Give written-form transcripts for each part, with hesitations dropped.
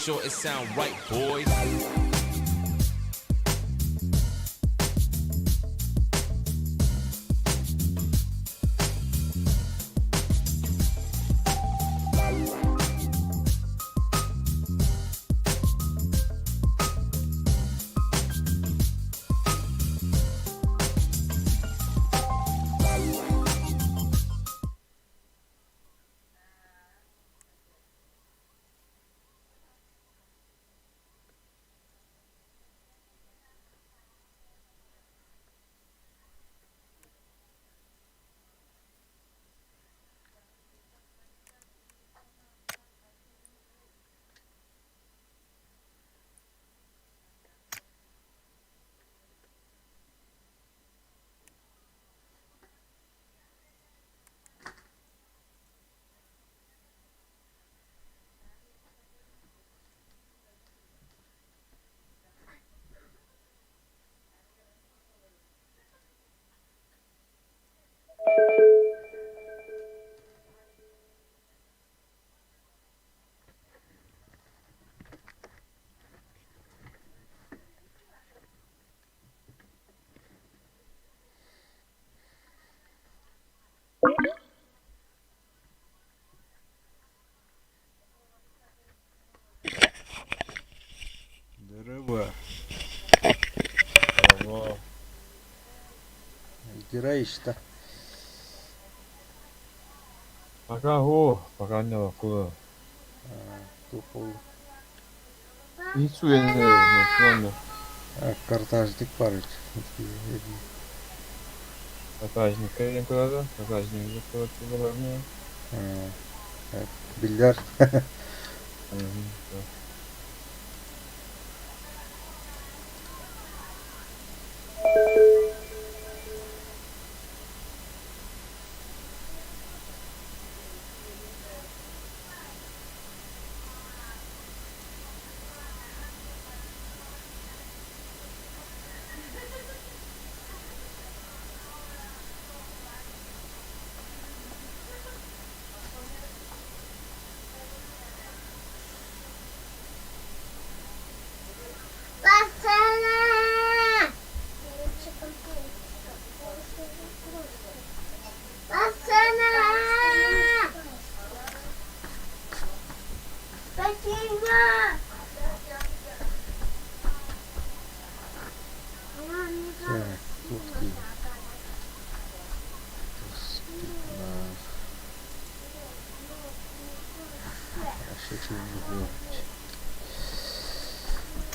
Sure it sound right, boys. Дерева. Ого. Играешь-то? Пока го, пока не лакула. Тухул. Hiç uyanıyorum. Картажник парыч. Багажник куда-то, багажник куда-то главное. Бильярд. Пацана! Пацана! Спасибо! Так, тут и Хорошо,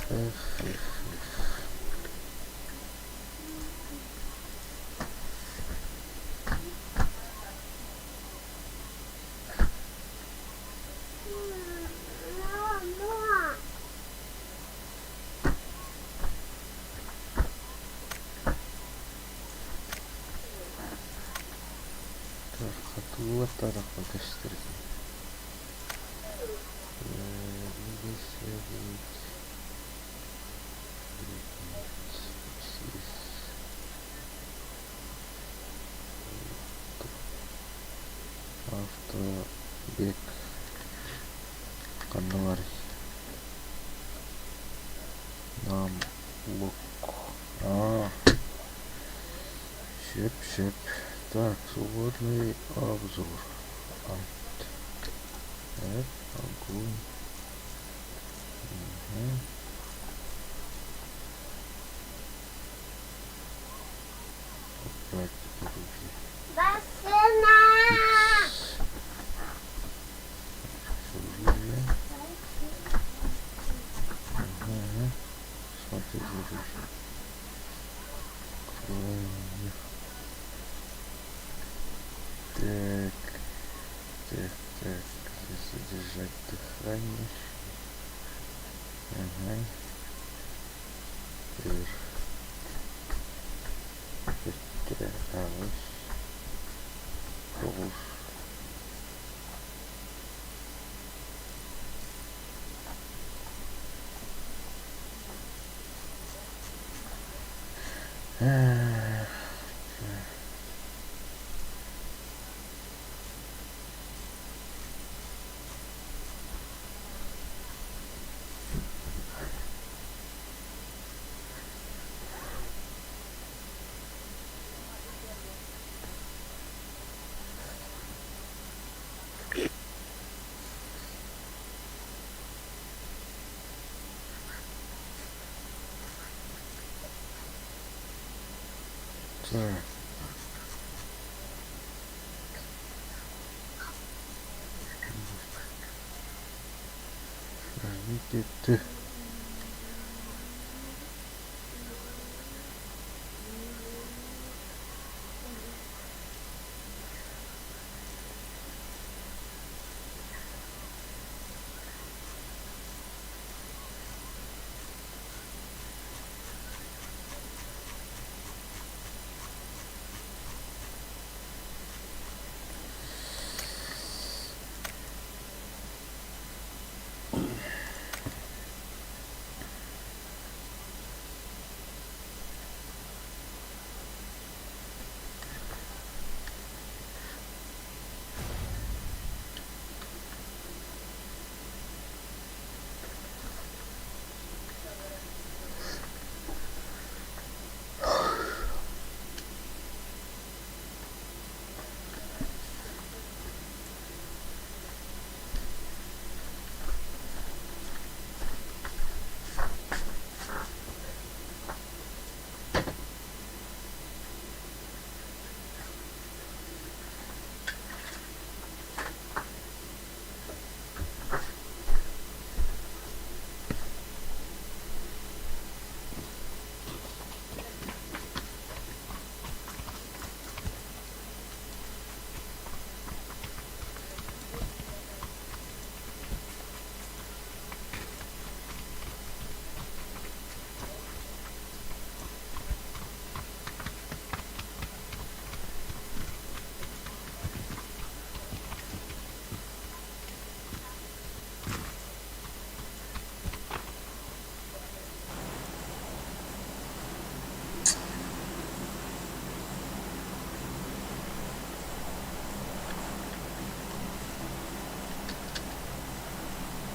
Эх, эх, эх. Так, хатылар тарапка көстөр. Автобек ханна барый? Нам лук. А, щеп, щеп. Так, свободный обзор. Альт. F, огонь. Угу. Убрать оружие. Пацана! Икс. Оружие. Ага. Смотреть оружие. Кроме. Так. Так, так. Задержать дыхание. Ага. R. Т, аҕыс, тоҕус. Так. Видите.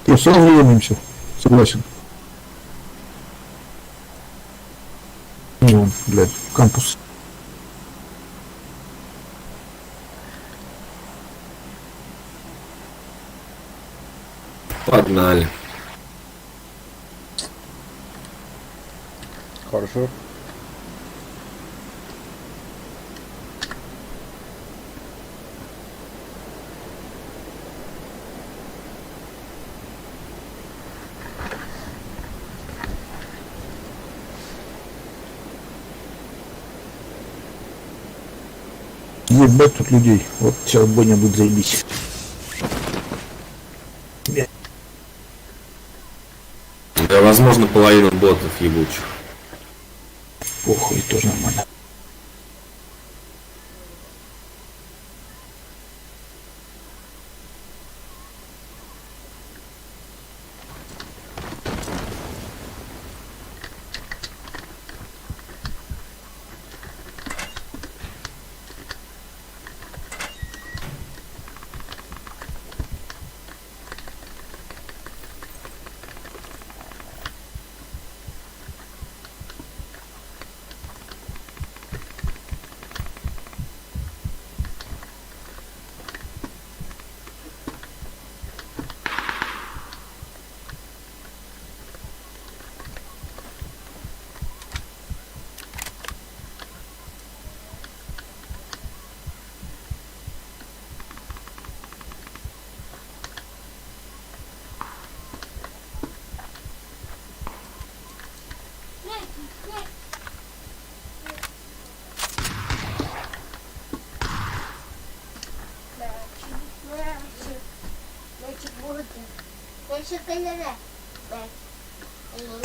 Я сразу ебнемся. Согласен. Не он, блядь, кампус. Погнали. Хорошо. Ебать тут людей. Вот сейчас бойня будет заебись. Да, возможно, половина ботов ебучих. Похуй, тоже нормально.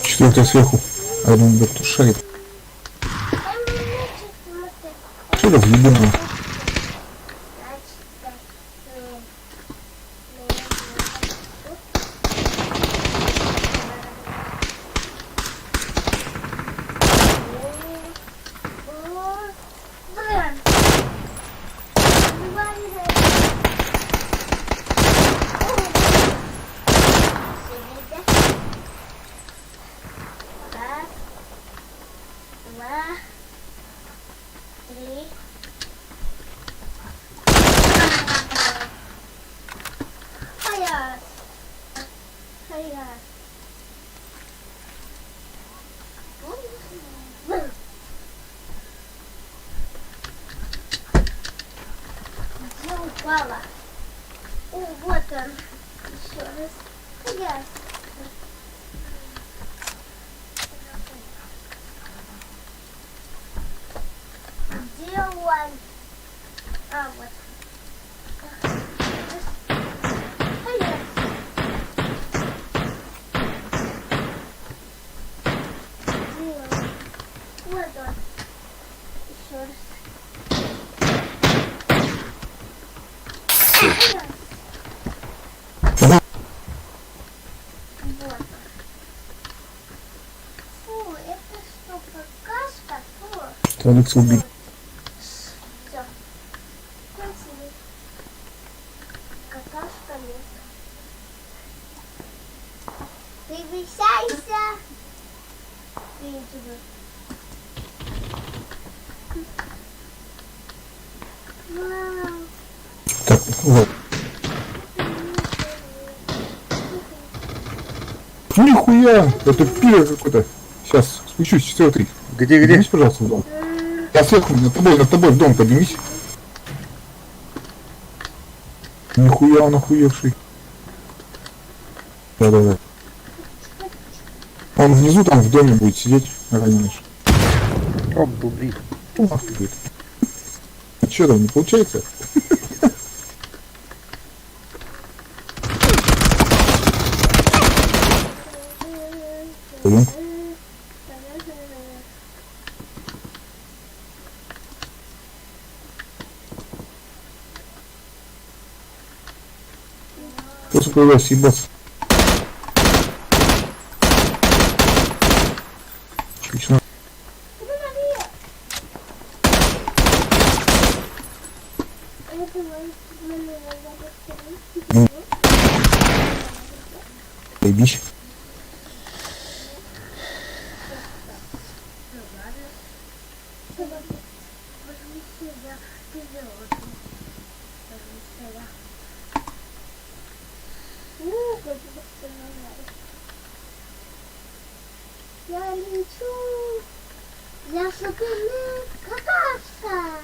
Четвертая сверху. А я думаю, кто шарит. Что это въебаного? Раз, два, три. Хаяс. Хаяс. Упала. О, вот он. Еще раз. Я. Где он? А, вот. Где он? Вот он. Еще раз. Вот он. Фу, это что, какашка? Фу. Алекса убили. Все. Кончили. Какашка нет. Превышайся. Вау. Так, вот. Нихуя! Это пиво какой-то. Сейчас, спущусь, четвертый. Где, где? Поднимись, пожалуйста, в дом. Я сверху, над тобой в дом поднимись. Нихуя он охуевший. Да-да-да. Он внизу там в доме будет сидеть, раненый. Оп, бубри. Ну, нахуй будет. А чё там, не получается? Блин. Просто появляется ебаться. Отлично. Заебись. Я лечу, я супермен какашка.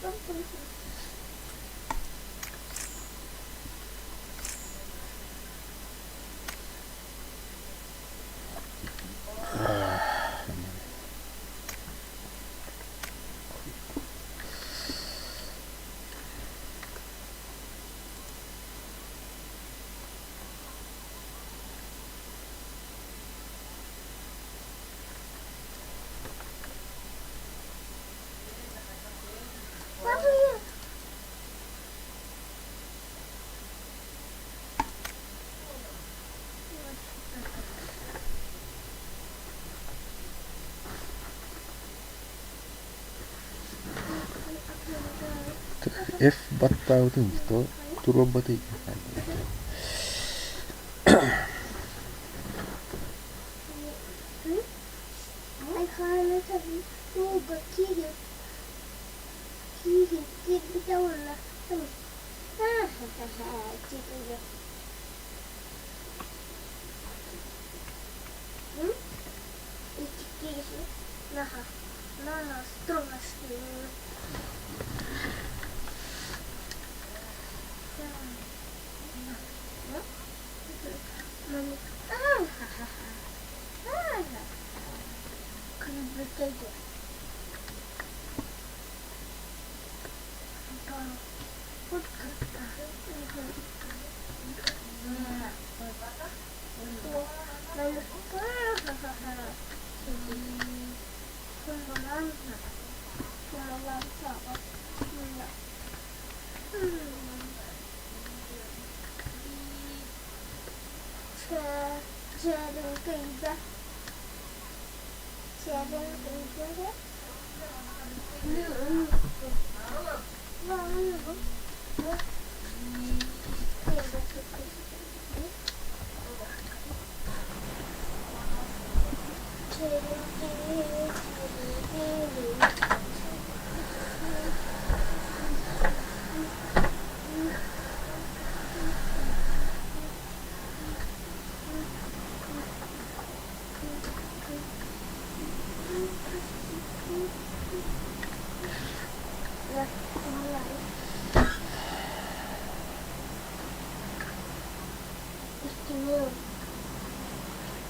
Папа, F баттаутын то туруорбатый.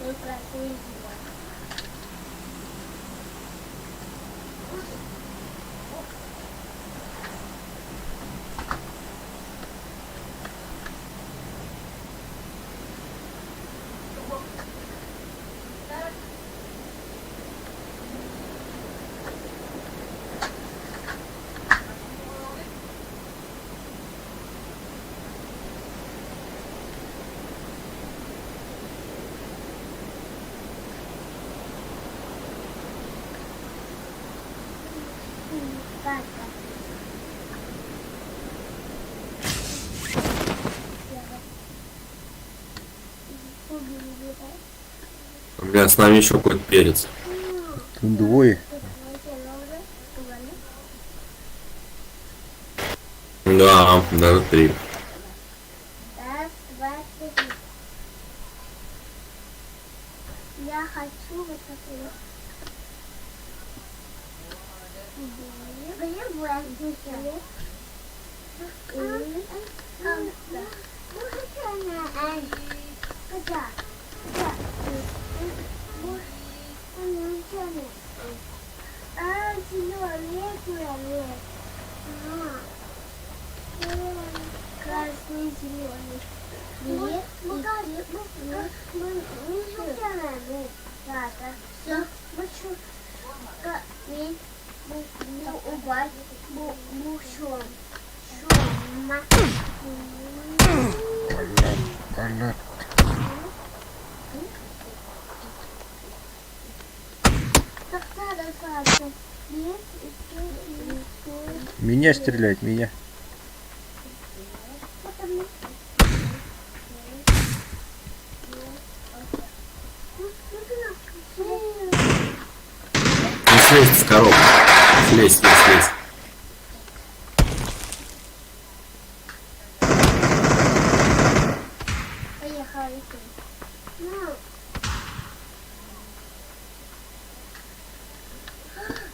Красный, зеленый. Бля, с нами еще какой-то перец. Тут двое. Да, даже три. Раз, два, три. Я хочу вот такую. Красный, зеленый. Аллах. Меня стрелять, меня. Ну слезь с коробки. Слезь, слезь, слезь. Поехали. Ну.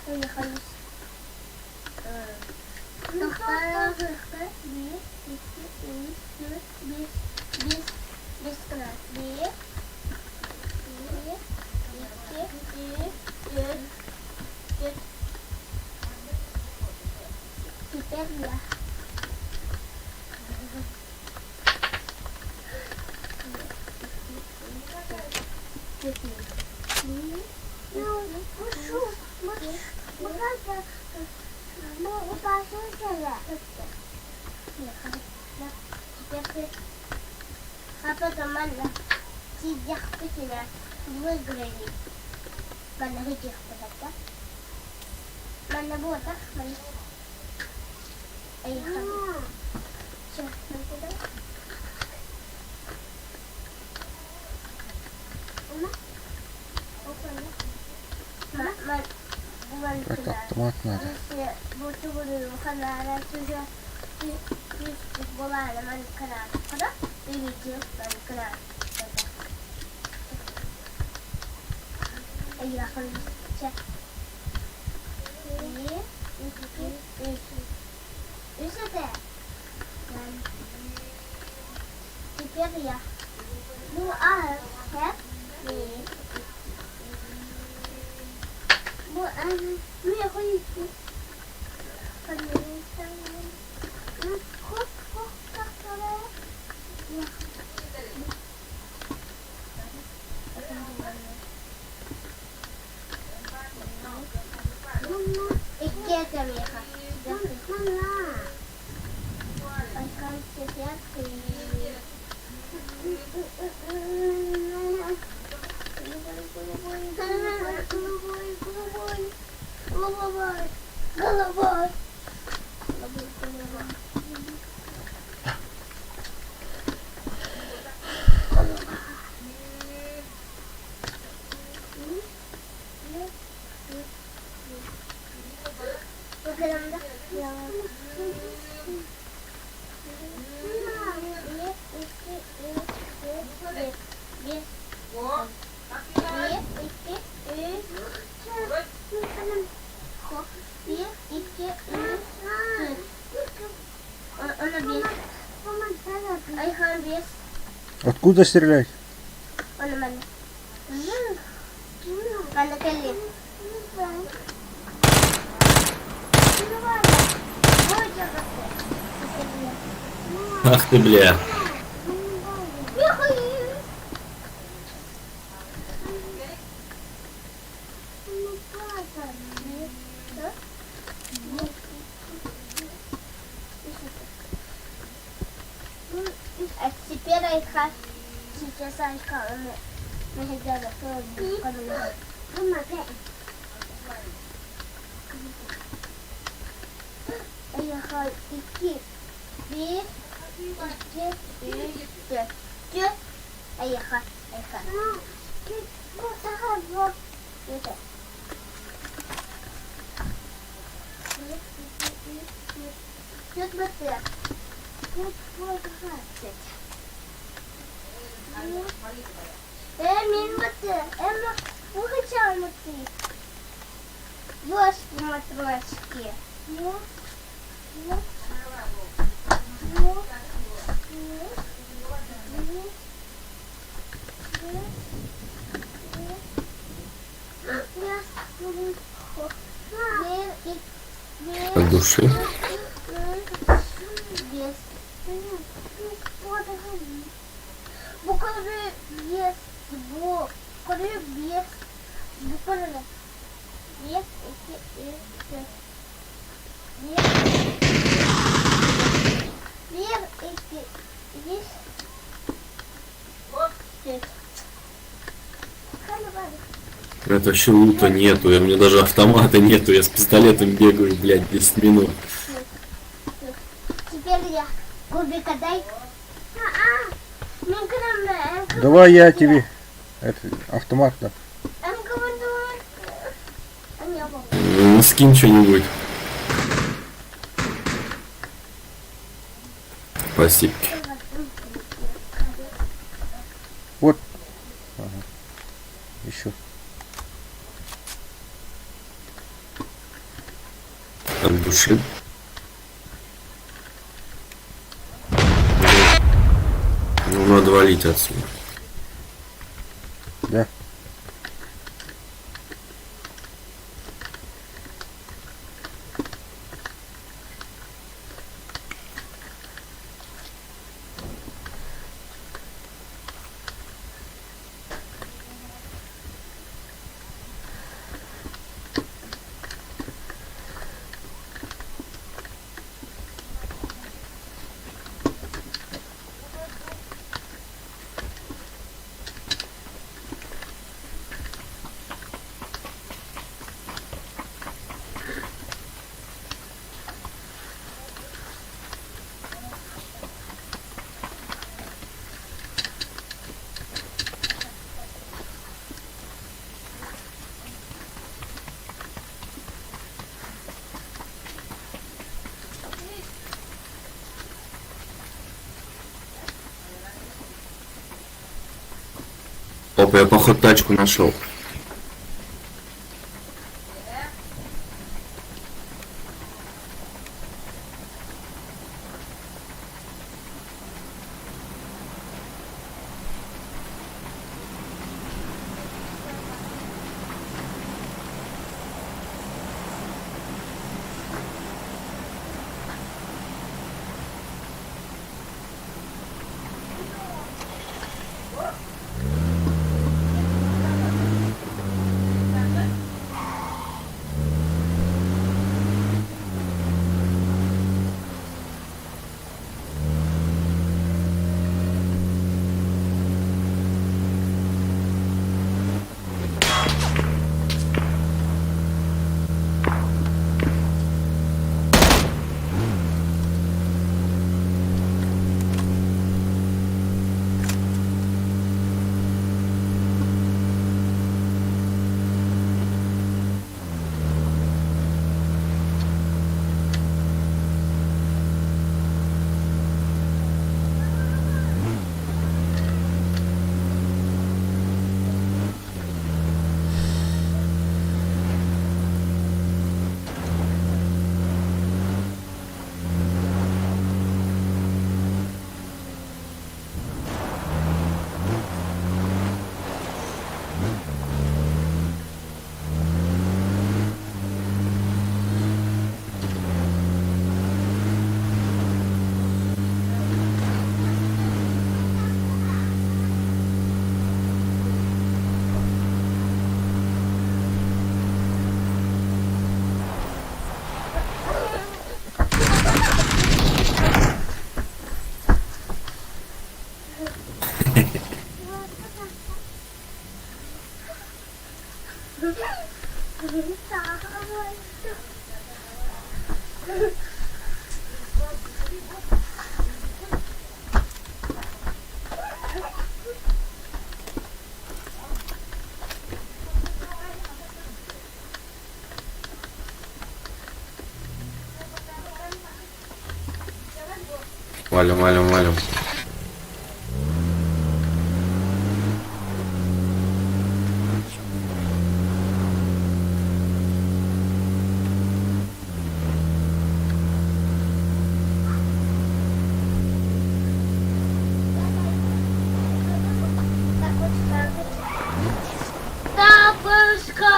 Поехали. Bir, iki, üç, dört, beş, beş, beş kadar. Bir, bir, iki, üç, dört, dört. Теперь я. А потом она сидяхпытина выиграли. Манагитихпытата. Манаботах. Поехали. Все, нам куда? Так, автомат надо. Теперь я. Ну, а, F, B, Bu Головой, головой, головой, головой. Bakalım da. Bir, iki, üç, dört, beş. Bir, bir, iki, üç, dört. Bir, iki, üç, dört. Ona bir. Ayhan bir. Откуда стрелять? Ona ben. Ах ты, бля. От души. Это вообще лута нету, у меня даже автомата нету, я с пистолетом бегаю, блядь, 10 минут. Давай я тебе это, автомат дам. Ну, скинь что-нибудь. Спасибо. Вот. Ага. Еще. От души. Ну, надо валить отсюда. Да. Опа, я походу тачку нашел. Валим, валим, валим. Бабушка!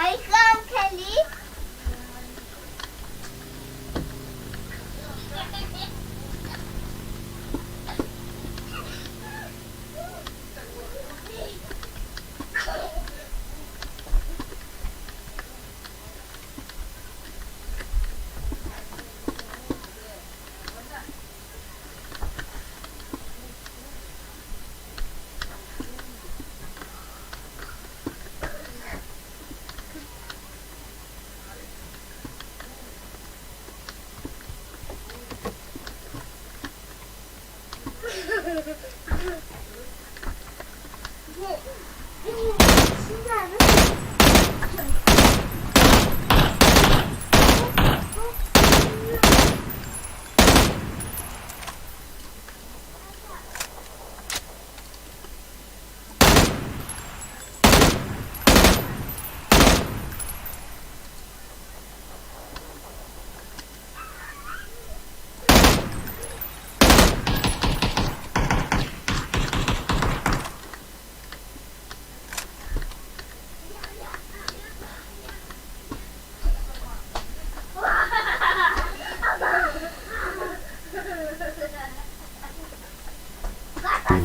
Айхан кэлиий.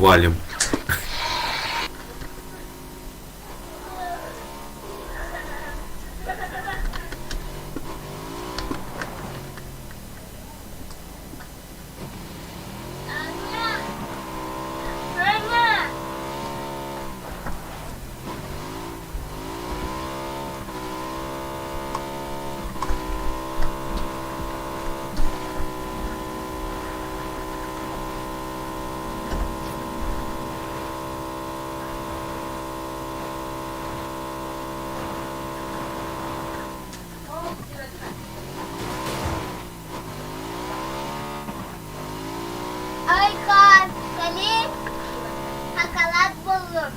Валим. Аня! Айхан, кэлиий, шоколад буллум.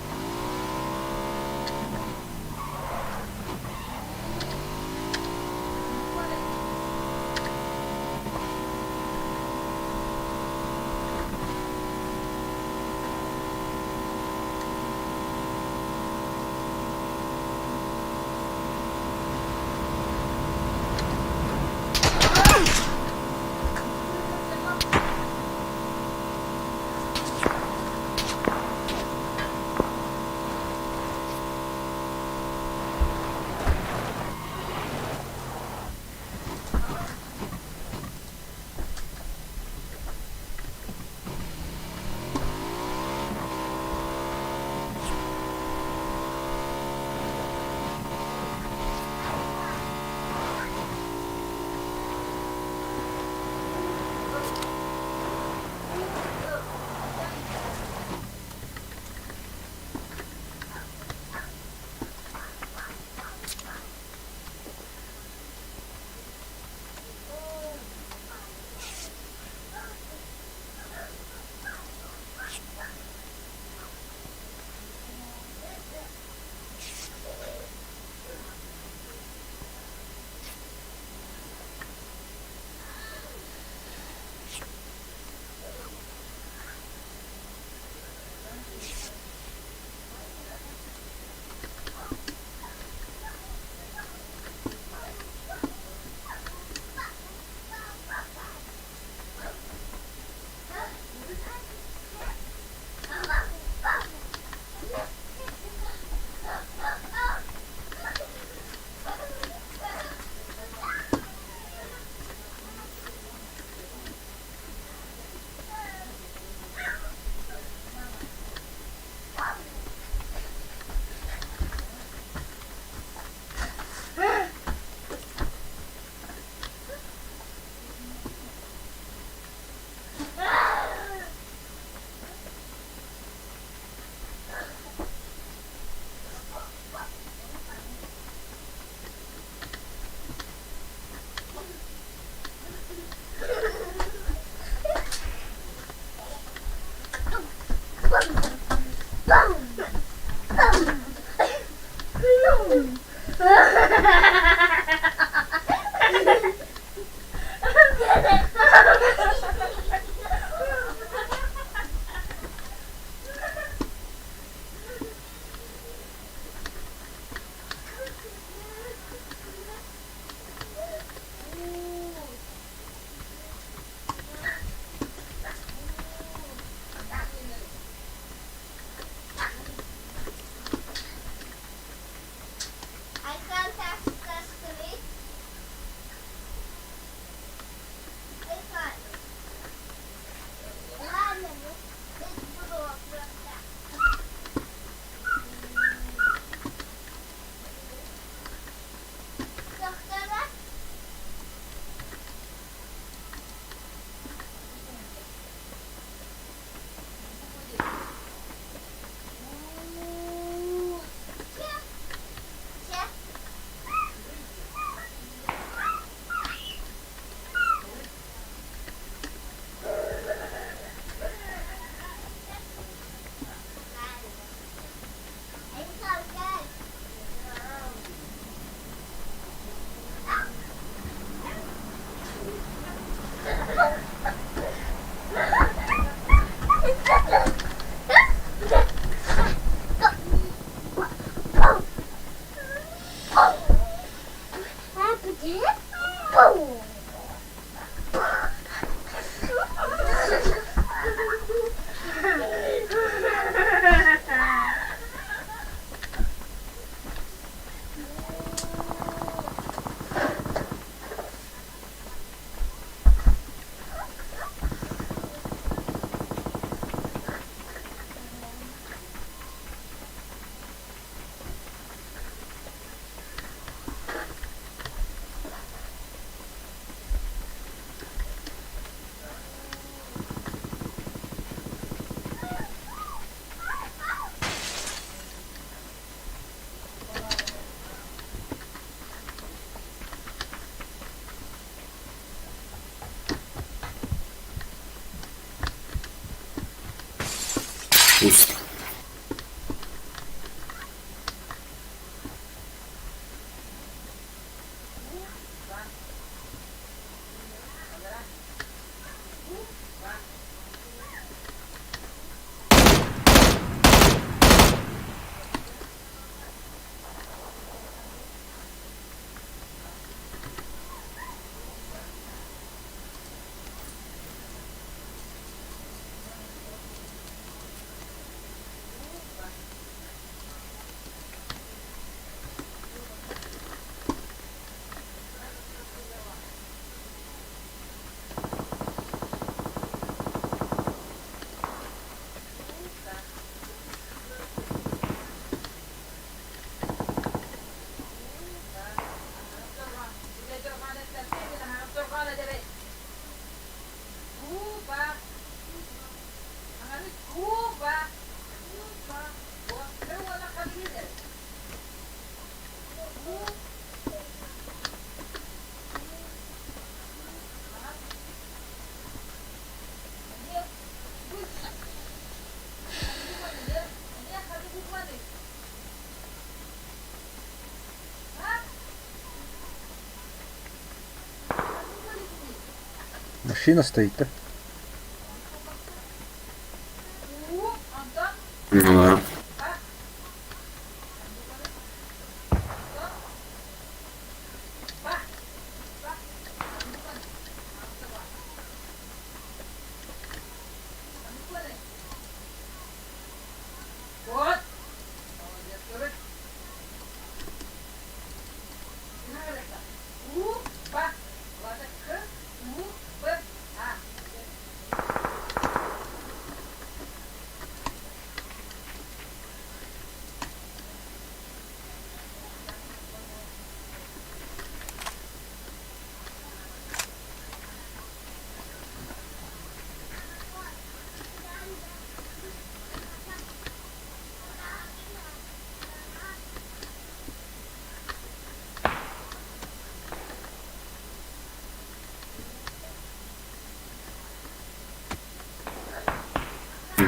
Пусто. Машина стоит, да? Ну да.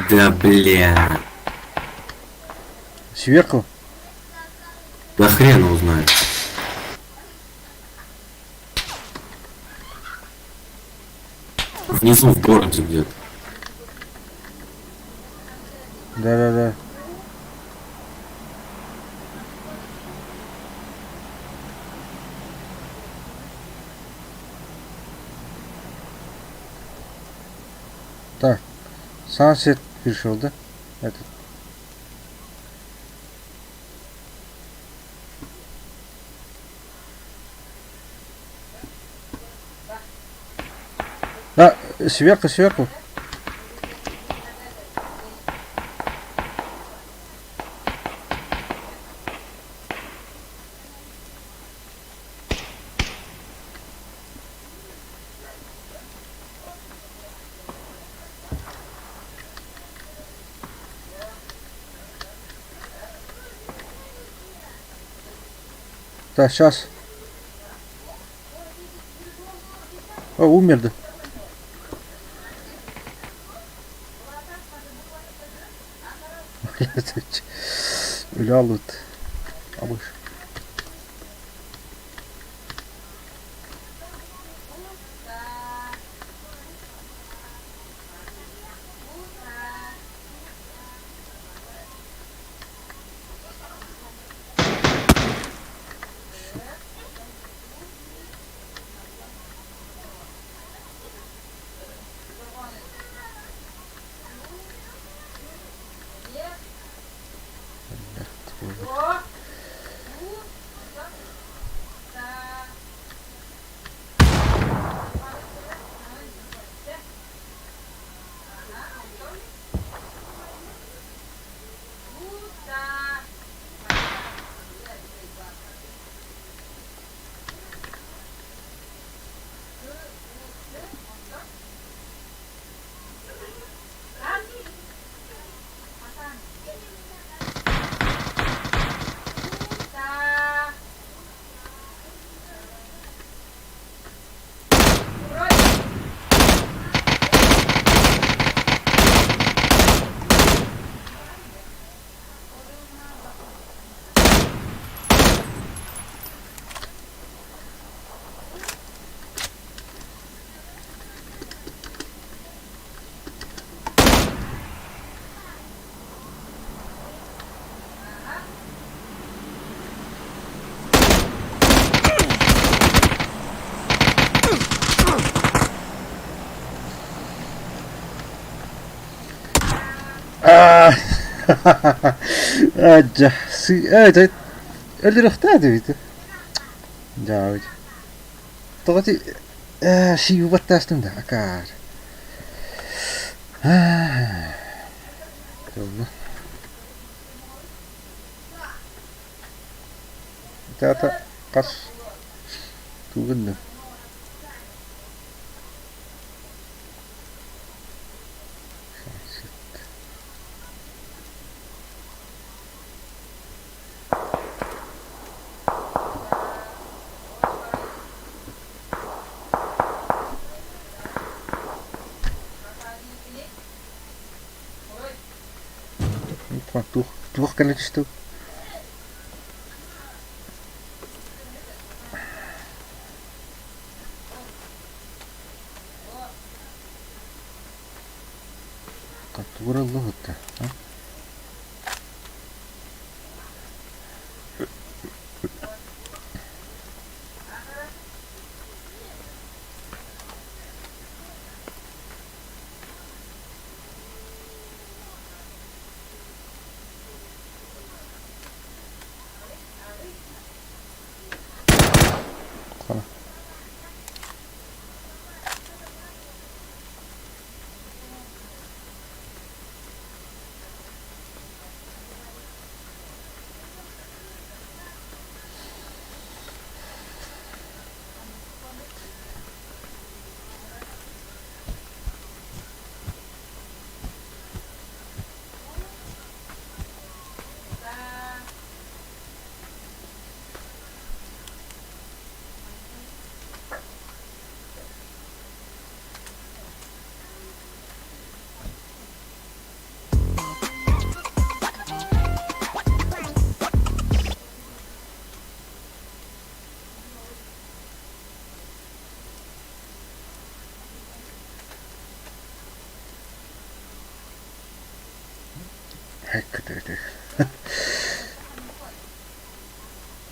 Да бля. Сверху? Да хрен его знает. Внизу в городе где-то. Да-да-да. Так, Сансет пришел, да? Этот. Да, сверху, сверху. Так, сейчас. О, умер, да. Бля, лут. Абыш. Аа, дьэ, өлөрүөхтээх эбит. Дьаабыт. Тоҕо ти сиибаттаастым да акаар. Театр хас тугун Туох туох кэлэ түстүҥ? Тугура ыллыһытта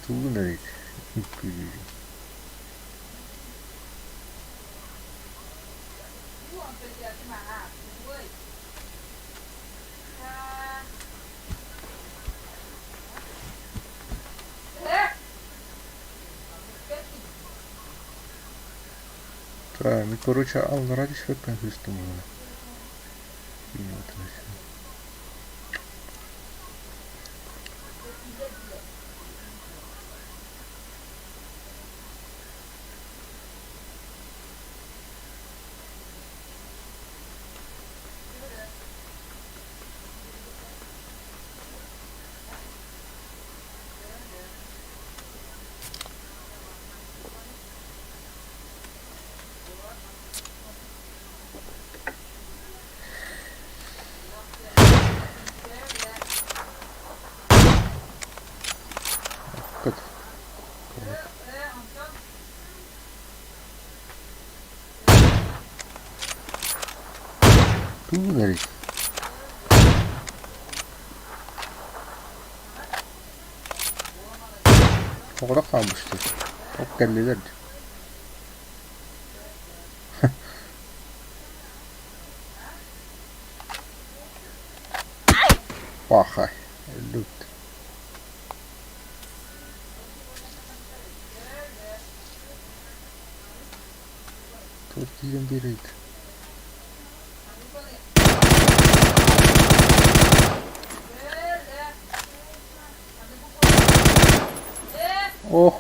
Тугун эбит Так, короче, аллара түспэппин кыыстым Тугун эрий? Оҕолор хаалбыттар. Ол кэллилэр дии. Пахай, өллүбүт. Туох киирэн биэрэбит? Оо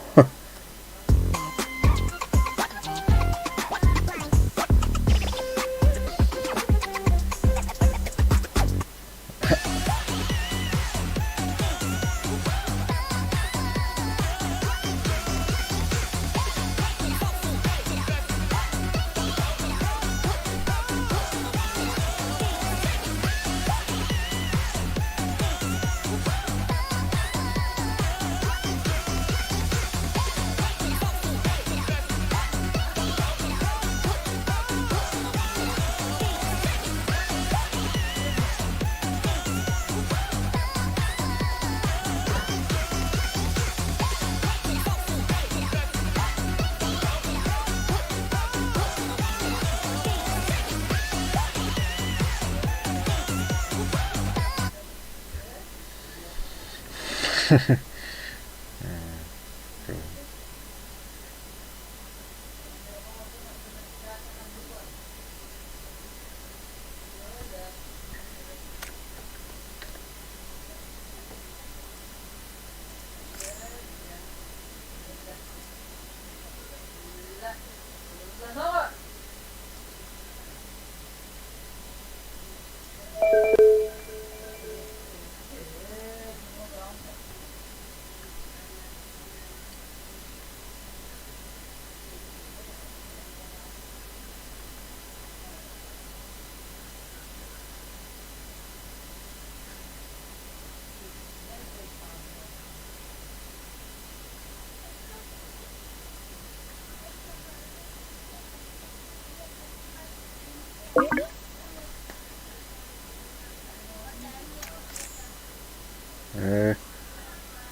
Ээ,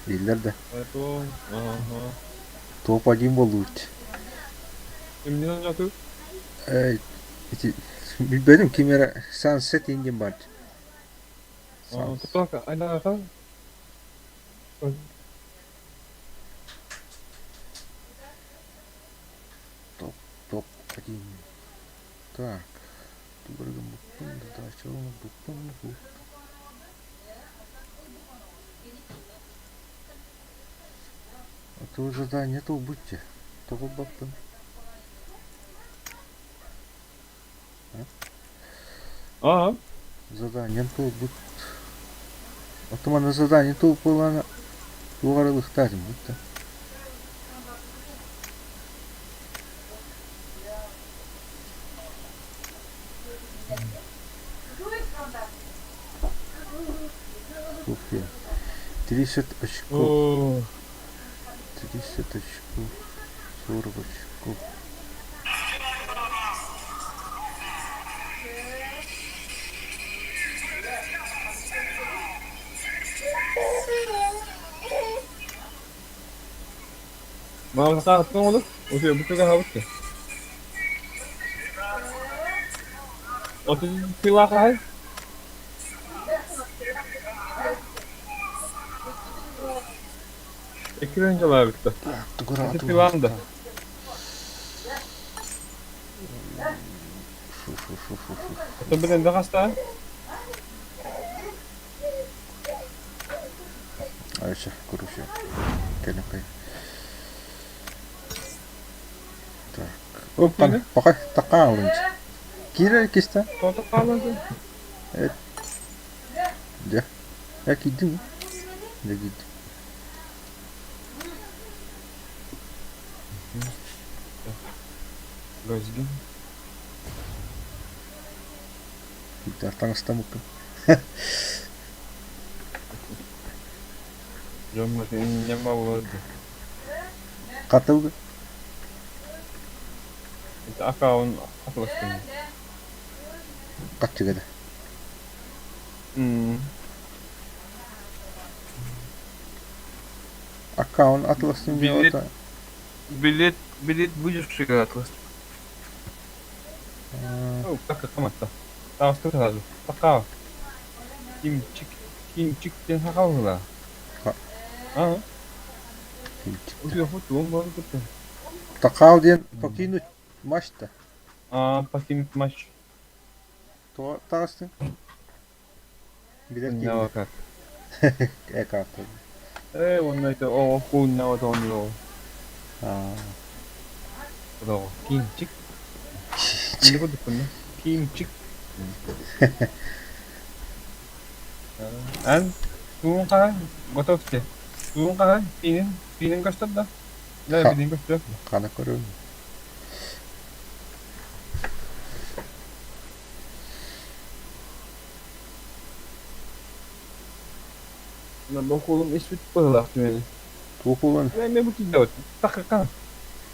биллэр да. Поэтому, ага. Топ-1 буоллубут. Кимнин оонньоотугут? Ээ, ити билбэтим ким эрэ Sunset Indian баар. Тутака, айнаҕа Топ, топ-1. Так. А то задание будьте. Того баппын. Аа. Задание туолбут. Оттон задание туолбулана туоҕарылыхтаатым бутта. Ух я. 30 очков. Оо. 30 очков. 40 очков. Маҕаһыттан олор. Утуйа бу түгэн хаалбыт дии. Отут сыйлаах аһай. Икки тыһыынчалаабытта. Тугура Ити сыйлаан да. Фу-фу-фу-фу-фу. Оттон билэн да хастаа? Айша, короче, кэлэпэй. Так. Опа, пока такаалынч. Киирэр киста. Тоҕо хаалан Дьэ. Я киирдим. Дьэ киирдим. Газгин. Таҥастаммыккын. Дьоммут инньэ буолуо Хатылгы. Ити аккаунт атыластым. Хаччыга да. Аккаунт атыластым Билет, диэн билет, билет будешь атлас. Так каматта. Таҕыста сразу. Такаа. Кимчик, кимчик диэн сахалыла. Аа. Утуйа туом буолан кытта. Такаал диэн покинуть матч-то. Аа, покинуть матч. Тоҕо таҕыстыҥ? Билэр киһи. Навакат. Э карта. Ээ, уонна это оҕо куунна отоонньуо. Аа. Оҕо кимчик. Инде курдукпун Кимчик. Эн туун хаһан готовьте. Туун хаһан пиинин пиинин көстөр да? Да, пиинин көстөр. Хана көрөм. Бокулум испит быһылаах түмэни. Туох буолан? Мен бу киирдэ такка.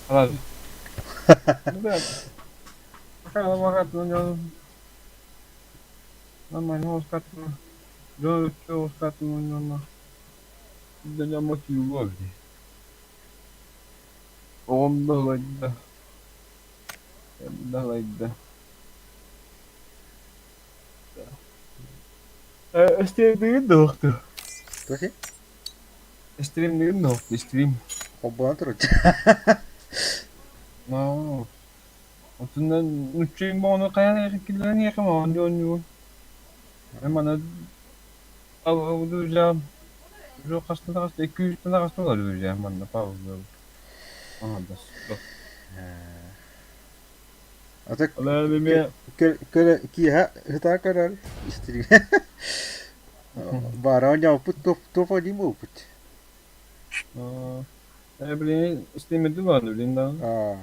Алар. Оҕом да ылайда. Өстүөбүгүт да уохту. Туох? Стримнигин дуо? Стрим. Холбоон турар. No. Отунан нуччуйум ону хайаан киллэрэн иэхэм оонньуу оонньуубун. Мен маны алгылдыырдьаам уже хаста да хаста икки үстэн да хаста олордуурдьаам манна пауза аҥардас Ата Ол эмиэ киэһэ сытаа көрөр истириҥ. Баара оонньооппут туох оонньуу буолбут. Билигин истиимирдим баҕаны билигин даҕаны.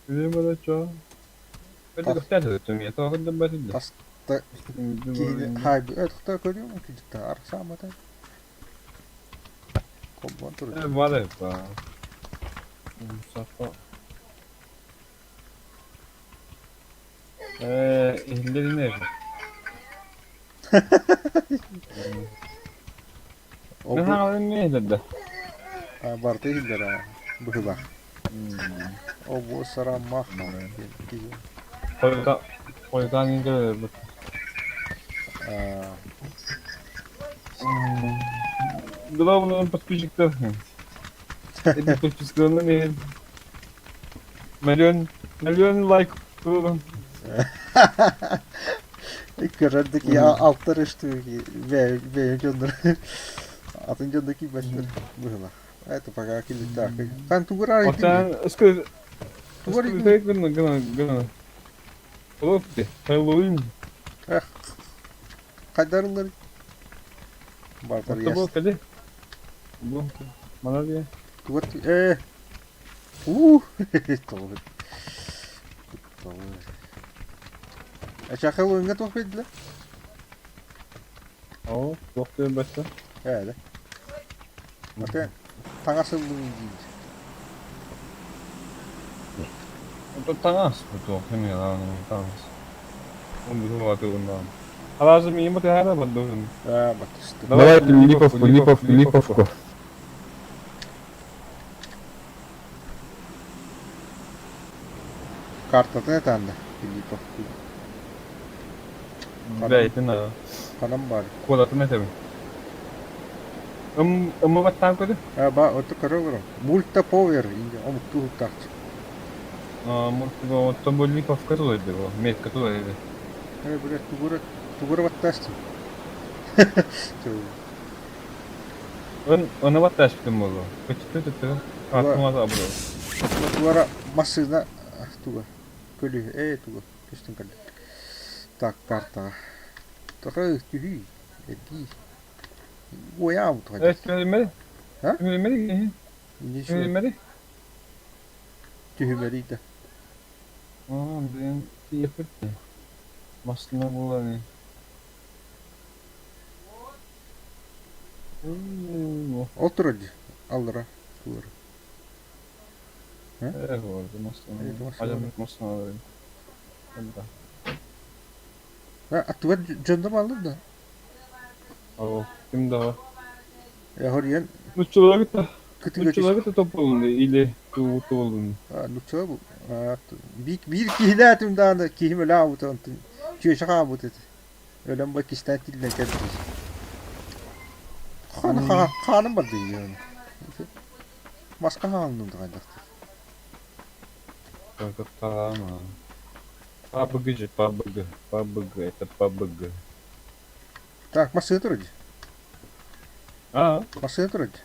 Билигин балачча Тас киһини хаайбыт тохтоо көрүөм кырдьыктааҕар саамата холбоон турар. Барыта иһиллэр аа быһыылаах. Обуо сараммах диэн киһи. Хойутаан кэлэрбит. Главное подписчиктар. Подписчиктарынан иһин миллион миллион лайк туруорун. Көрөрдүк я алтар үстүү бэйэ дьоннор атын дьонно киирбэттэр быһыылаах. Это пока килиттаах. Хан тугура Отан ыскы тугура гына гына гына. Хлопцы, Хэллоуин. Эх, хайдарылар. Бартар яс. Кали. Мана Тугар э. Уу, тоҕо. Эчэ Хэллоуиҥҥа туох биэрдилэр? Оо, туох диэн бэттэ? Ээ, Аты таҥас ыллым диир. Онтон таҥас бу туох эмиэ таҥас. Оннук атыыланнаҕым. Алаазым ийэм батыһаара бардыбын. Аа, батыстым. Давайте Липовку, Липовку, Липовку. Картатын этаанда Филипповку. Бэйэтин аа. Ханан баар? Куолатын этэбин. Ым ымы баттаан көрү. Аа, ба, оту көрө олорон. Мульта повер, омуктуу уһуктаахчы. Оттон бу Липовка тулуйды бу, метка тулуйды. Э, бля, тугура, тугура баттаастым. Ын, аны баттааспытым буолуо. Көчүттэ түттэ. Ааттым абыры. Тугара массыына туга. Көлү, э, туга. Көстөн кэллэ. Так, картаҕа. Тоҕо түһүй, эргий. Уойаабыт Э, түһүмэри. Түһүмэри. Түһүмэри. Түһүмэри да. Аа, блин, тиийэппит. Массыына буолан. Ол турар дии, аллара туора. Э, вот, массыына. Ажам массыына. Аттыгар дьонно бааллар да? Оо, ким да Хоруйан Нуччалары кытта Нуччалары кытта топ или туу туолун. Нуччала бу. Биир киһилээтим даҕаны киһим өлө аабыта онтон чүөчэ хаалбыт этэ. Өлөн бай кистээн тиллэн кэлбит. Хааным барды дии. Маска хаалынным да хайдахтар. Кытаама. ПАБГ же, ПАБГ, ПАБГ, это ПАБГ. Так, массыына турар дии. А? Массыына турар дии.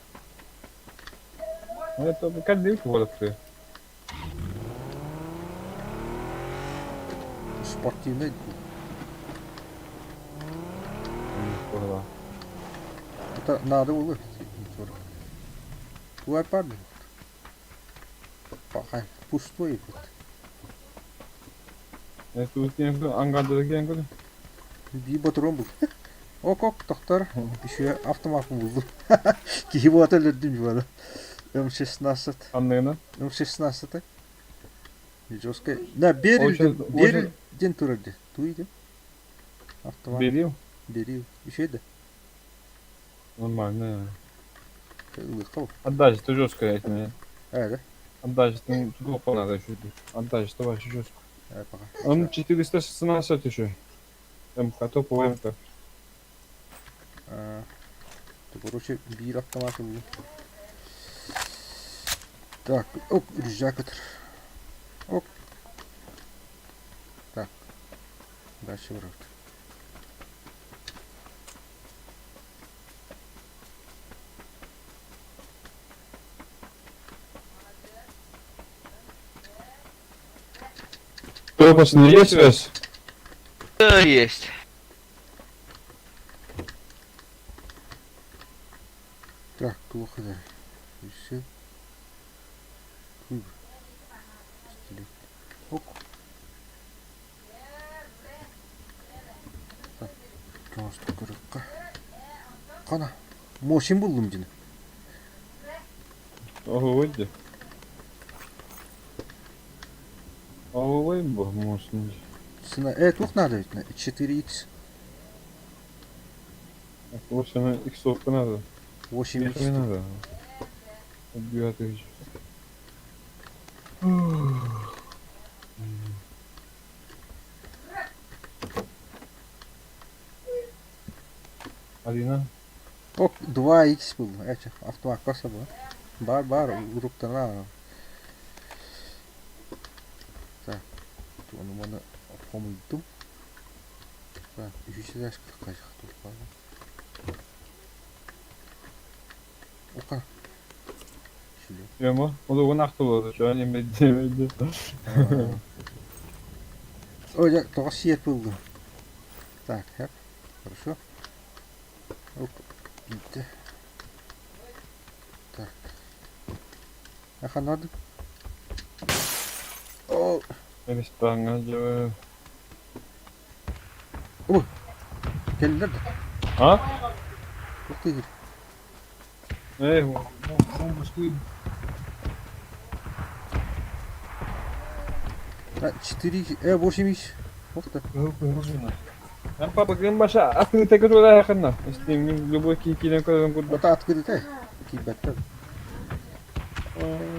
Это кэллибит буолуохтуй. Спортивный дуу. Это надо было. Туай парни. Пахай, пустой вот. Ангардыры Биир ботурон бул. Ок-ок, тохтор. Еще автомат булду. Киһи буота өлөрдүм дьуона. М16. Анныгына? М16. Жесткая. Да, берил, берил ден турар де. Туй де. Автомат. Берил? Берил. Еще да. Нормально. Ылыхал. Отдача, ты жесткая от меня. А, да? Отдача, ты глупо надо еще. Отдача, давай еще жестко. А, пока. Он 416 еще. МК, топовый МК. А. Короче, биир автомат ыллым. Так, оп, рюкзак ытыр. Оп. Так. Дальше брат. Что, пацаны, есть связь? Да, есть. Так, плохо да. И все. Выбор. Пистолет. Ок. Так, просто кырыкка. Кана. Мошин булдум дини. Ого, выйди. Ого, бо, может, Цена. Тух надо ведь. 4х. 8 иксовка надо. 8 Не надо. Убивать их. Алина. Ок, 2х был. Эче, автомат коса был. Бар, бар, уруктана. Так, оны маны хомуйдум. Так, үшінші дәшкі қажық Ока. Прямо? Ол нақты болады, жан емеді, емеді. Ой, тоға сиет болды. Так, хеп. Хорошо. Оп, битті. Так. Аха, надо. О, Ресторан жабы. келдер. А? Тоқтай Эй, бомба 4, 8 ix. Охта. Папа, баша, открытая которая хана. Если любой кикилен көрөн курдук. Ота открытая. Кибеттер.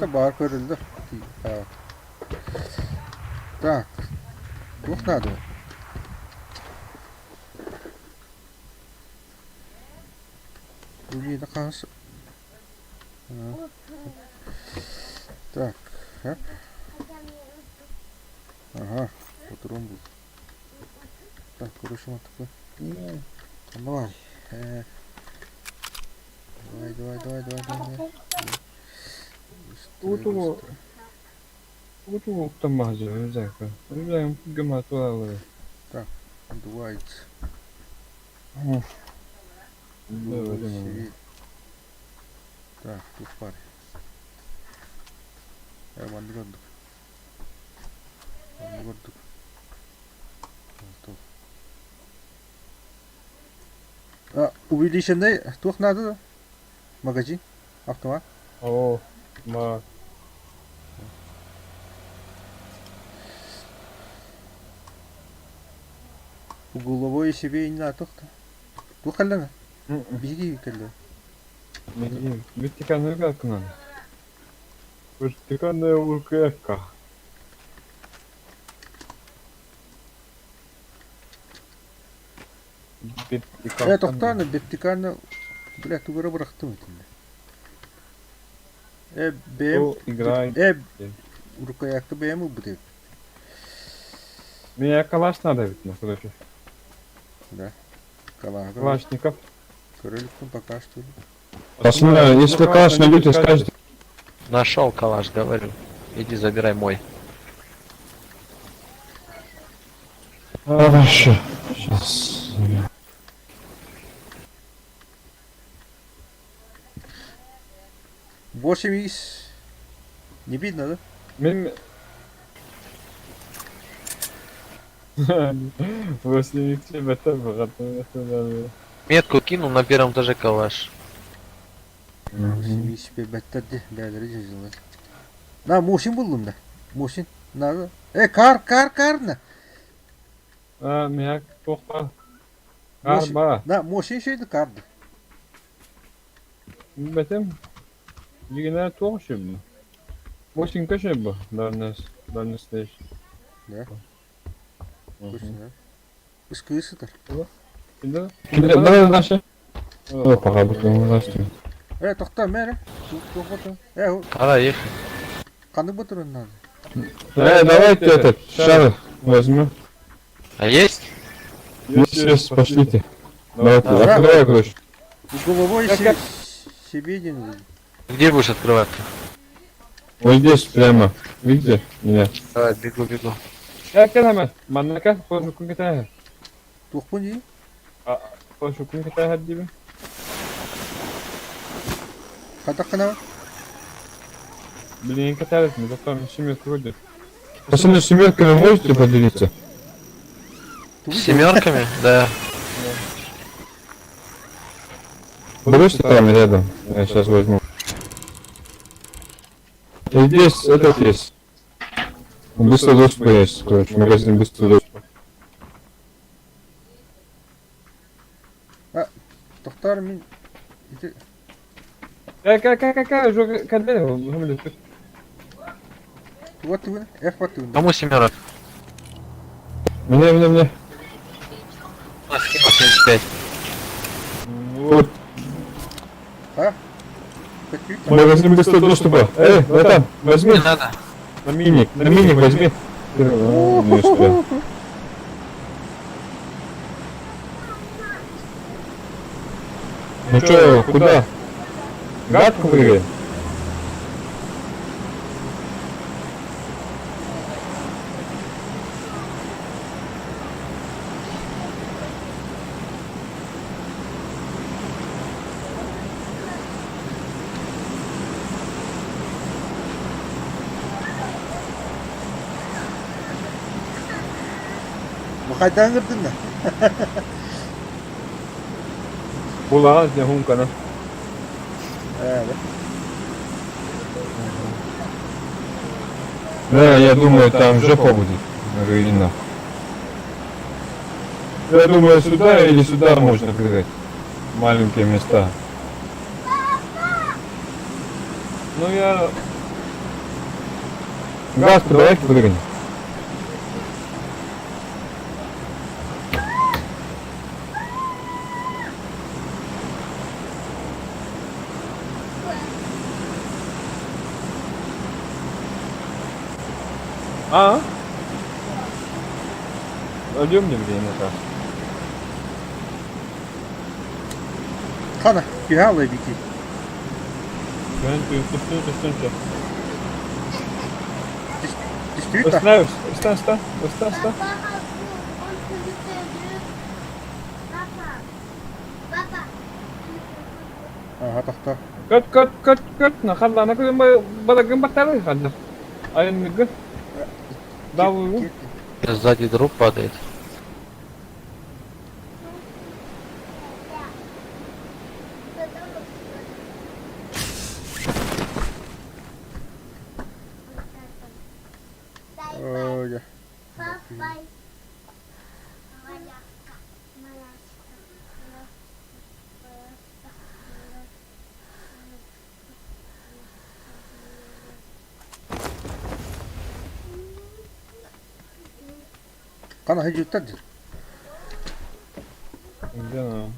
Та бар көрүлдү. Так. Туох надо? Умейді қаңсы. Так. Ага, патрон был. Так, короче, вот такой. Давай. Давай, давай, давай, давай, давай. Уту. Уту тамазы, рюкзак. Рюкзак гаматуалы. Так, Дуайт. Так, тут пары. Я ван Көрдүк. А, увеличенный туох надо да? Магазин? Автомат? О, ма. Угловой себе не надо туох-то. Туох каллана? Биги калла. Вертикальную катку надо. Вертикальная УКК. Тохтааны вертикально, бля, тугара бырахтым итинде. Бэм, играет. Рукоятка бэм убыты. Меня калаш надо ведь, ну, короче. Да. Калаш. Калашников. Королевком пока что. Пацаны, если калаш найдете, скажете. Нашел калаш, говорю. Иди забирай мой. Хорошо. Сейчас. 8 из. Не видно, да? Мен... Метку кинул на первом этаже калаш. 8 из бәттәрді, бәлері жазылды. На, мошин булдым да. Мошин. Надо. Кар, кар, кар на. А, меня плохо. Арба. На, мошин şeydi карды. Бәтем. Дигәнә тук шиб. Мошин кеше бу. Дарнес, дарнес дейш. Да. Точно, да. Ыскысытыр. Да? Давай наши. Пока буду власти. Тохтоо мээр. Туох Пора ехать. Ханнык ботурун надо? Давайте этот шар возьму. А есть? Есть, есть, пошлите. Давайте, Да. открывай, короче. Головой Как- как? себе деньги. Где будешь открывать-то? Вот здесь прямо. Видите меня? Давай, бегу, бегу. Gel gel hemen. Manna gel. Koşukun gider. Туохпун дии? Koşukun gider hadi gibi. Хайдах гына? Bilin gider mi? Doktor şimdi kurdu. Пацаны, семерками можете поделиться? Тугу С семерками? Да. Бросьте там рядом. Я сейчас возьму. И здесь этот есть. Быстро доступ есть, короче, магазин быстро доступ. Тохтоор мин ити Gel gel gel gel gel. Şu kendine hemen туга тугун F батугун. Кому семерок? Мне, мне, мне. А, скинул 75. Вот, Көтүү. магазин быстрого доступа. Эй, братан, возьми. Не надо. На миник, на миник возьми. А, не успел. Ну чё, куда? Гадку прыгаем? Бу хайдан кырдын да? Kulağın ne hunkana. Ээ. Да, я думаю, там жопа будет. Руина. Я думаю, сюда или сюда можно прыгать. Маленькие места. Ну я Газку давай прыгнем. Aa. Ölüyorum ne bileyim mesela. Хана, киһи бити. Ben üstüne üstüne. Действительно. Üstüne üstüne üstüne üstüne üstüne. Папа, папа. Ага, тохтоо. Köt köt köt köt. Nakalla nakalla bana gün batarı kaldı. Ayın gün. Davul. Сзади дроп падает. Ой, Папа. Хана хайжуттар. Canım.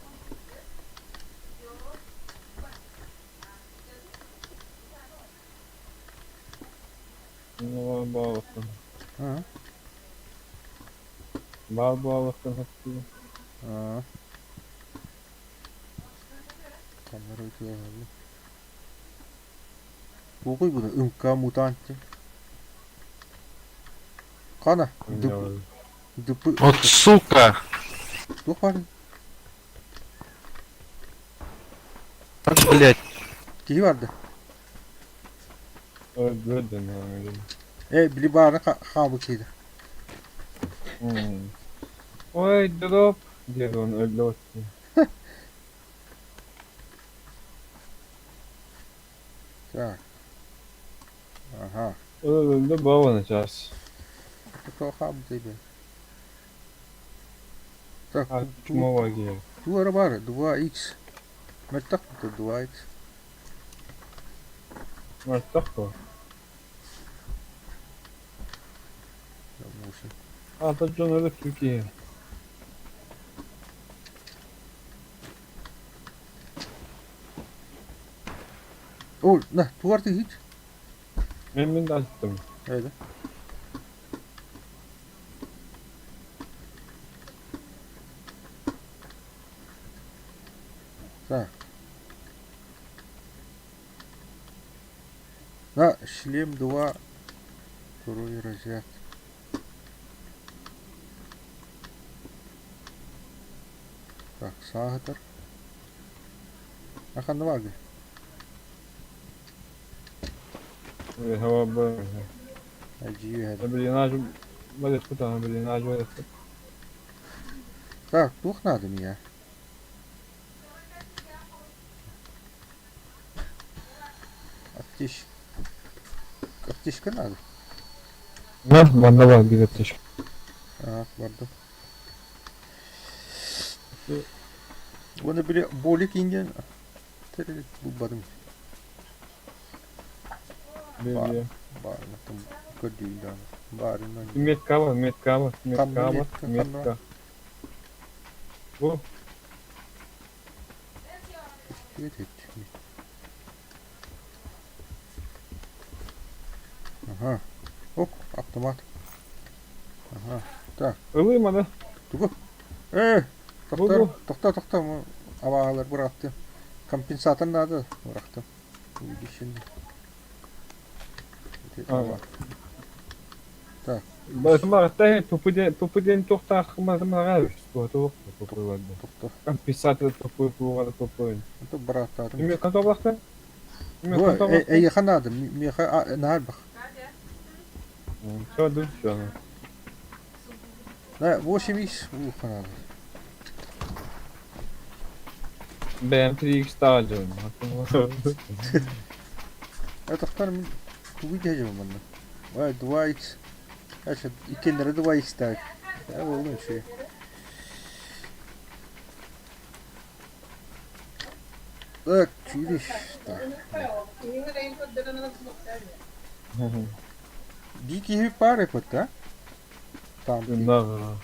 Ne var bağlıktın? Аа. Var bağlıktın hepsi. Аа. Камера өтө. Тугуй буну МК мутант. Хана, ДП ДП Вот сука! туох бар? Так, блять. Киһи барды. Öldürdün ha. Э, били бааны хаабы киһи. Hmm. Oy drop. Diğer onu öldü o. Так. Ага. Öldü bağlanacağız. Туох хаабы тебе. Так, Ha, cuma var diye. Туара бар, 2x. Мертак 2x. Mert bu. Муша. Ata John öldü Türkiye. О, на, тугар тыһыт. Мен мен да аттым. Öyle. Так. На, шлем 2, второй разряд. Так, саатар. Ахан вагы. Hava böyle. Ажиһэр. Блин, блин, Так, туох надо мне? Аптечка. Аптечка надо. На, манна баар биир аптечка. А, бардым. Оны били болик индиан. Булбадым. Баарына там көрдүүн Баарына. Метка бар, метка бар, метка Ханна бар, метка, метка. Бу Ага. Оп, автомат. Ага. Так. ылыйма да. Тугу? Э, Бу, бу. тохтоо, тохтоо, тохтоо. Абаалар бырахты. Компенсатор надо бырахты. Увеличение. А. Бары тупы ден тохтаах мага тупы тупы бар. Тохтоо. Компенсатор тупы тугара тупы. Это бырахтадым. Эме канта Эме Ой, канта эйиэхэ надо, миэхэ наар бах. Все, да, все. Да, 8 икс уха надо. BM3X тааджын. Это второй тугу дядя манна. Ой, 2 икс. Значит, иккеннere 2 икс так. Да, ол үчүгэй. Так, чудищ. Так. Дикие пары вот, да? Там. Да.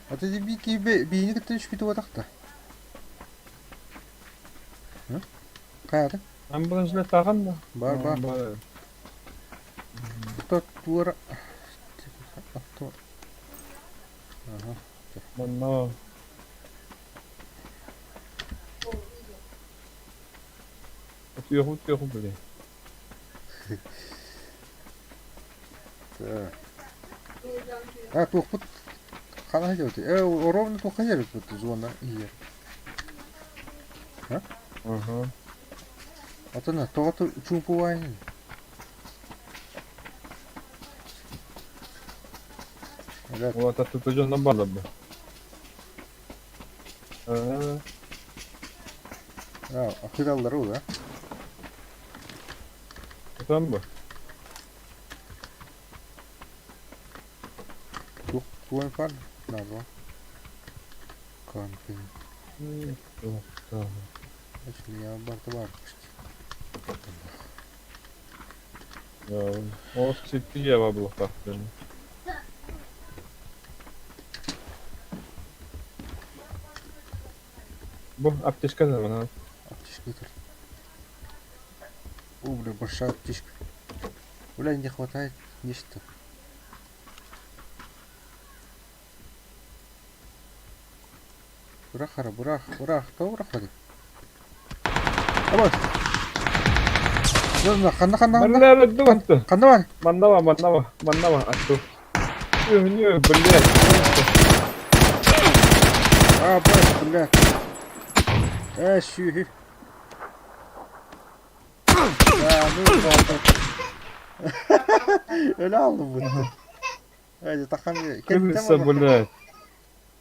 А ты бики бийни кытта түшпүтү батакта. Каята? Амбуланс таган да. Бар, бар. Тот туара. Авто. Ага. Манна. Түйөхү түйөхү биле. Так. А, туохпут хана делать. Ровно туох делать вот зона иер. Ага. Атана, тоҕо чуумпу вайын. Ребят, Вот а тут уже на база бы. а, ахыраллар ол, а? Там бы. Туох туон фар назва. Кампинг. Значит, я барта бар. Ол сетти я было так. Бу аптечка да мана. Аптечка это. О, бля, большая аптечка. Бля, не хватает нечто. Бурах, бурах, бурах, то бурах воды. Абас. Ханна, ханна, ханна. Манна дуутtu. Ханна бар. Маннава, маннава, маннава атту. Үһүнү, блядь. А, бля, бля. Сюхи. Да, ну, да. Öyle aldım bunu. Öyle takan Крыса, блядь.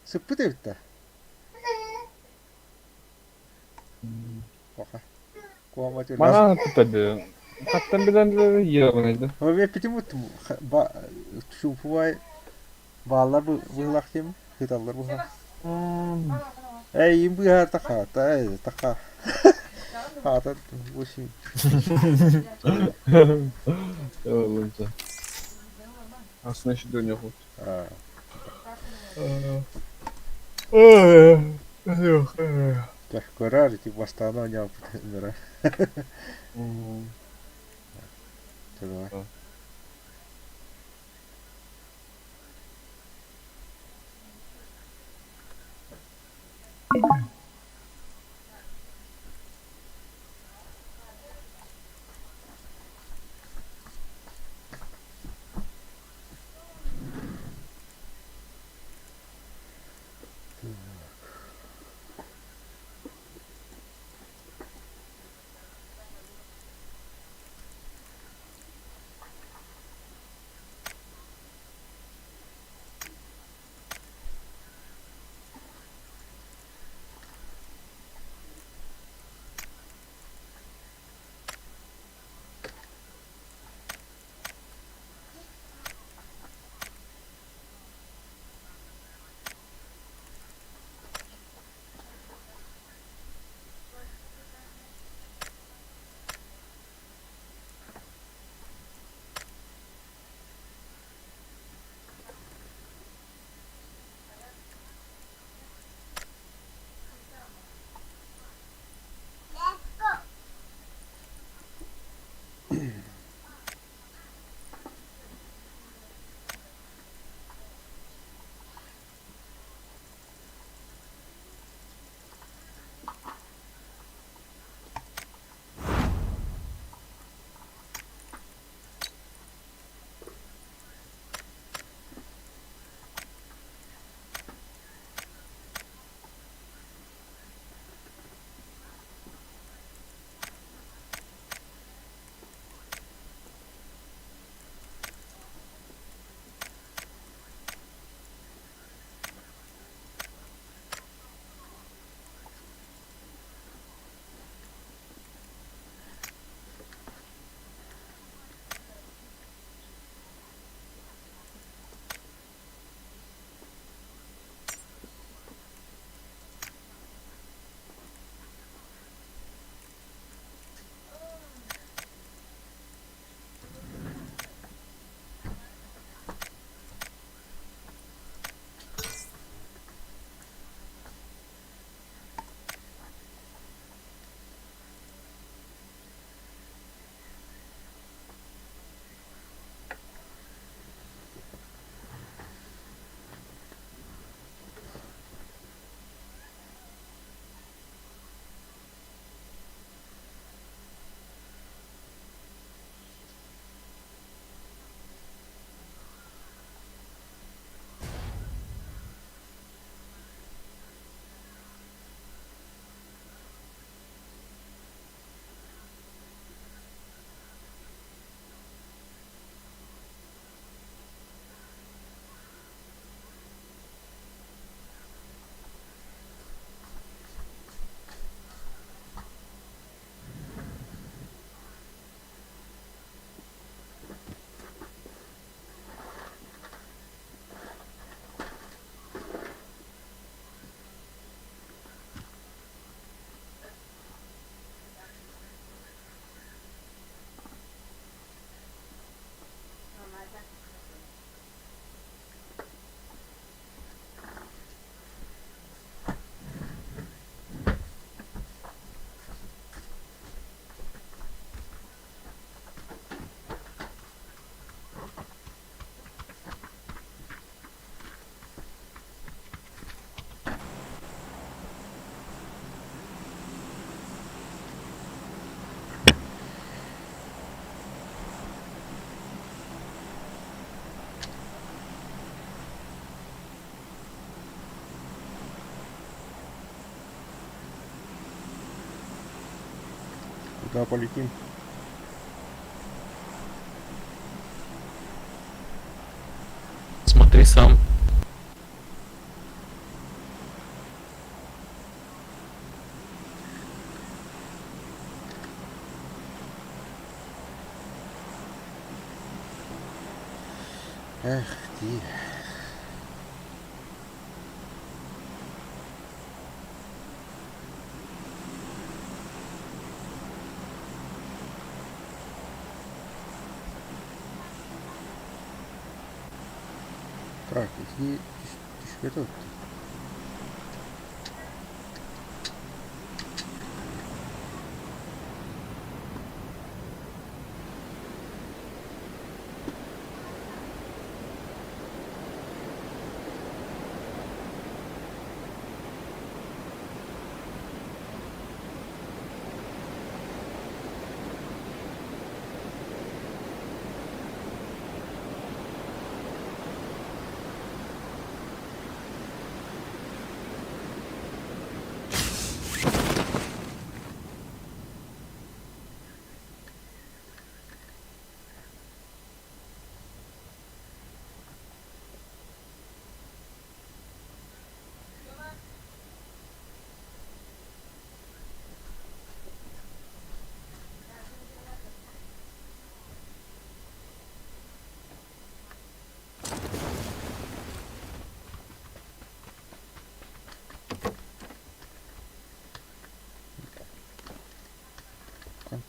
Sıppı da bitti. Баха. Куама тюрьма. Мана тутады. Хаттан билен ебаныйды. Ama ben pitim uttum. Ba şu puvay bağlar bu bıhlak kim? Hıtallar bu. Ey bu her taka ta ey taka. Hata bu şey. Олунча. Aslında şu dönüyor. Ha. Yok. Te. Көрөөр ити бастаан оонньообут ыҥырар. Давай. Куда полетим? Смотри сам. Эх, ты. Так, ити түспэт.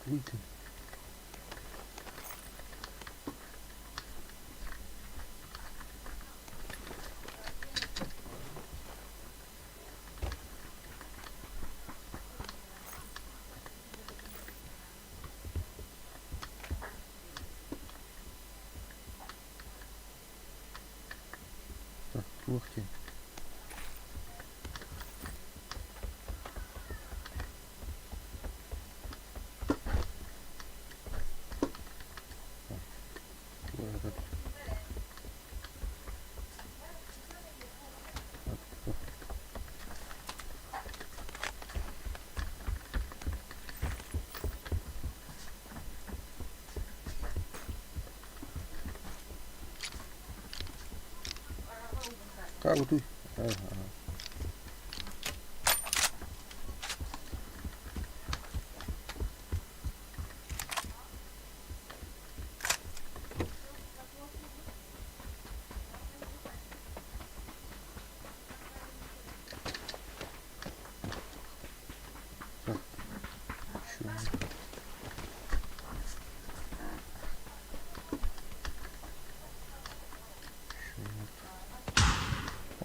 Тугуй? Так, туох диэн? Так, Как ты? Ага. Так. Еще.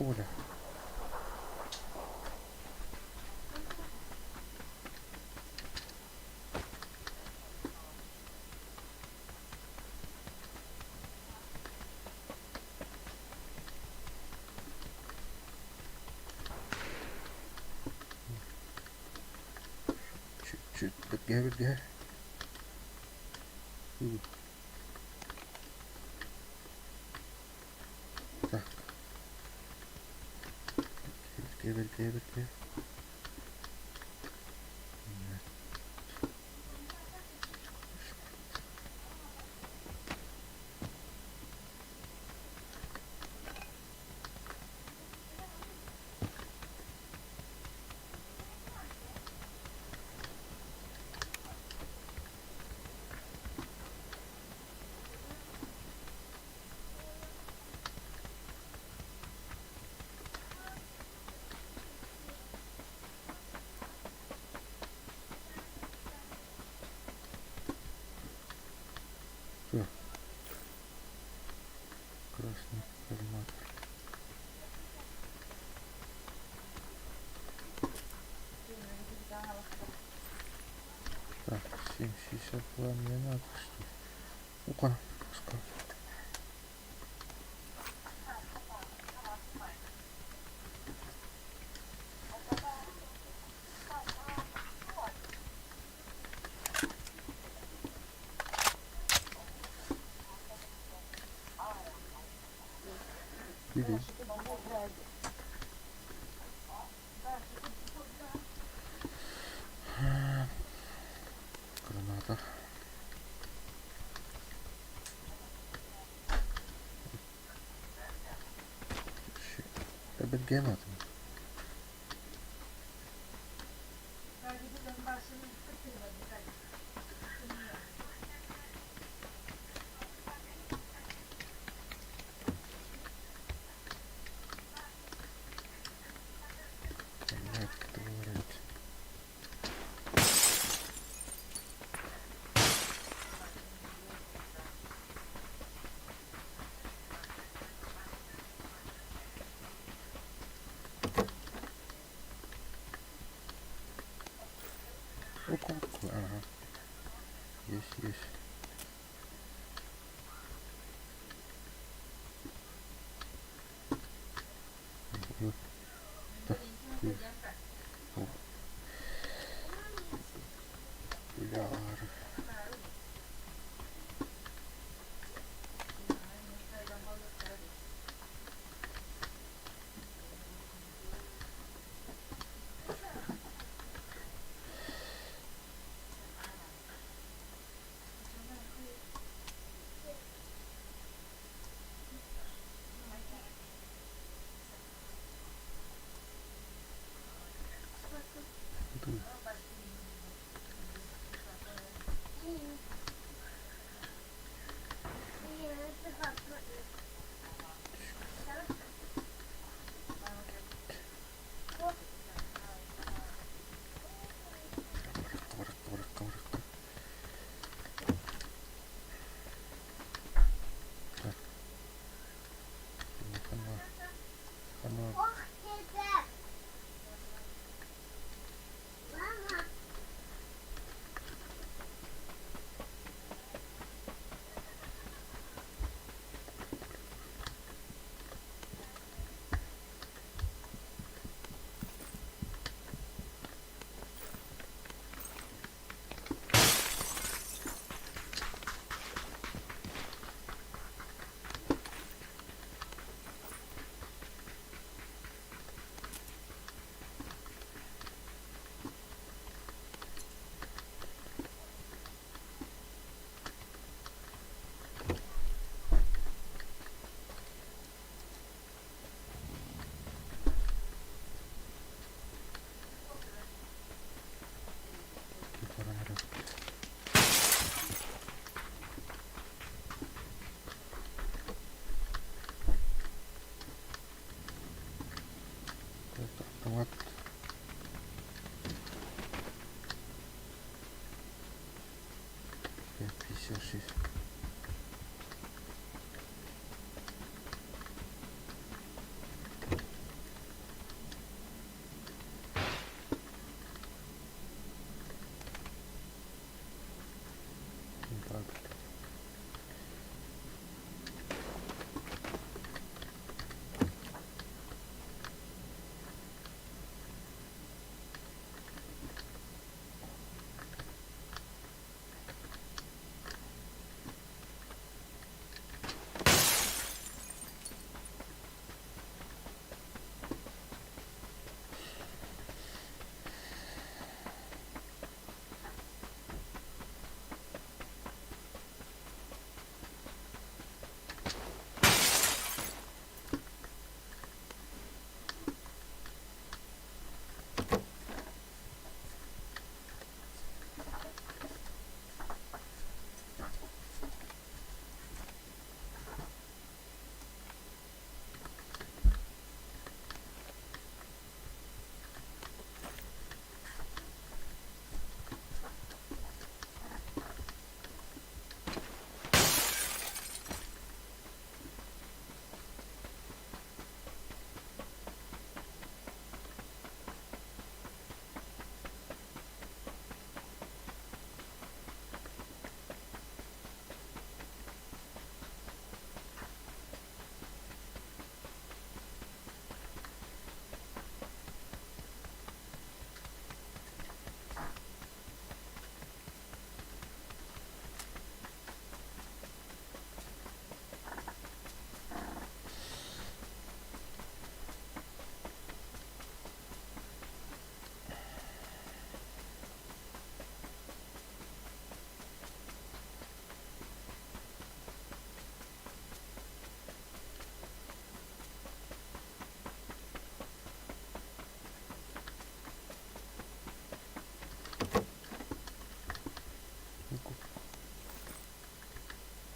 Оля. Чуть-чуть бергә. Так. Бергә, бергә, бергә. Так. Красный коллиматор. Так, 7,62 мне надо, что ли? Ну-ка, пускай. Иди. Граната. Эбет гранатами. Блядь, говорить. Опа, ага. Есть, есть. Вот. Так, есть. О. Бля. Оно Ох тебе! Мама! Баран эрэр. Это автомат. 56. Так.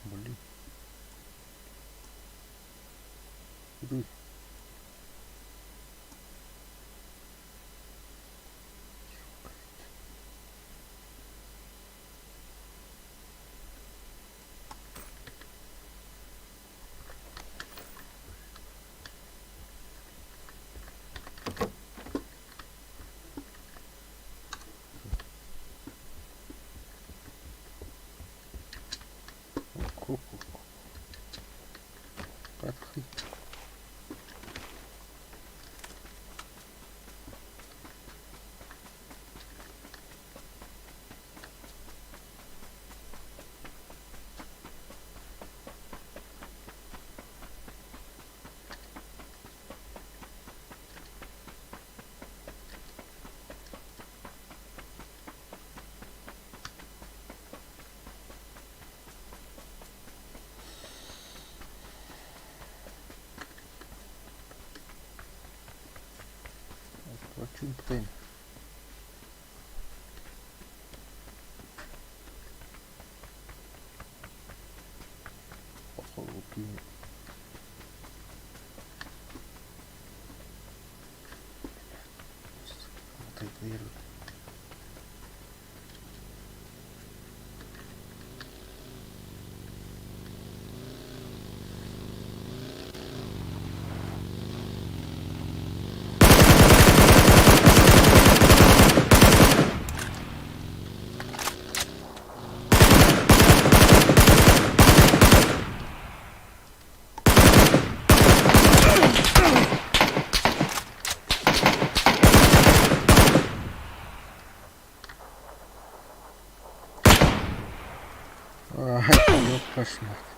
Блин. Куды? Ку-ку-ку. Подхи. Чунтын. Походу, Вот Кошмар.